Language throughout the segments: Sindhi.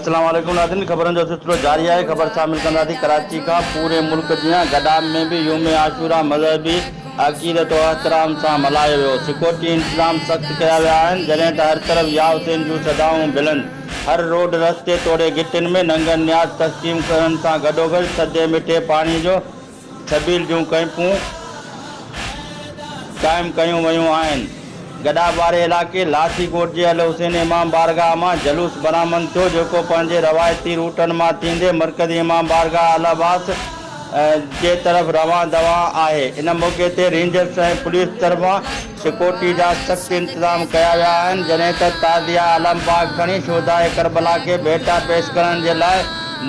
السلام عليڪم ناظرين خبرن جو سلسلو جاري آهي خبر شامل ڪنداسين ڪراچي کان پوري ملڪ جيان گڏاپ ۾ به يوم عاشورا مذهبي عقيدت و احترام سان ملهايو ويو سيڪيورٽي انتظام سخت ڪيا ويا آهن جڏهن ته هر طرف يا حسين جون صدائون بلند هر روڊ رستي توڙي گهٽين ۾ ننگن نياز تقسيم ڪرڻ سان گڏوگڏ ٿڌي مٺي پاڻي جو سبيل جون ڪئمپون قائم ڪيون ويون آهن. گڏاپ واري علائقي لاسي ڳوٺ جي الحسين امام بارگاهه مان جلوس برآمد ٿيو جيڪو پنهنجي روايتي روٽن مان ٿيندي مرڪزي امام بارگاهه العباس جي طرف روان دوان آهي. ان موقعي تي رينجرز ۽ پوليس طرفان سيڪيورٽي جا سخت انتظام ڪيا ويا آهن، جڏهن ته تعزيه علم پاڪ کڻي شهداء ڪربلا کي ڀيٽا پيش ڪرڻ جي لاء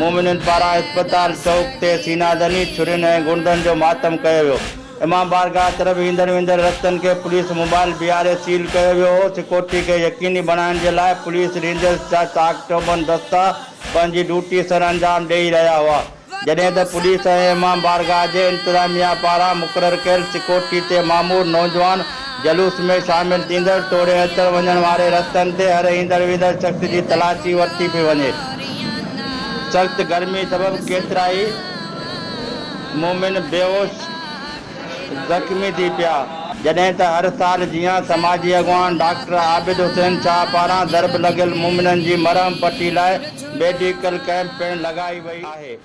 مومنين پاران اسپتال چوڪ تي سينا زني، ڇرين ۽ گڙدن جو ماتم ڪيو ويو. امام بارگاهه طرف ايندڙ ويندڙ رستن کي پوليس موبائل بيهاري سيل ڪيو ويو هو، سيڪيورٽي کي يقيني بڻائڻ جي لاء پوليس رينجرز جا چاق چوبند دستا پنهنجي ڊيوٽي سرانجام ڏئي رهيا هئا. جڏهن ته پوليس ۽ امام بارگاهه جي انتظاميا پاران مقرر ڪيل سيڪيورٽي تي مامور نوجوان جلوس ۾ شامل ٿيندڙ توڙي اچڻ وڃڻ واري رستن تي هر ايندڙ ويندڙ شخص جي تلاشي ورتي پئي وڃي. سخت گرمي سبب ڪيترائي مومن بيهوش زخمي ٿي پيا. جڏهن ته هر سال جيان سماجي اڳواڻ ڊاڪٽر عابد حسين شاهه پاران ضرب لڳل مومنن جي مرهم پٽي لاء ميڊيڪل ڪئمپ پڻ لڳائي وئي آهي.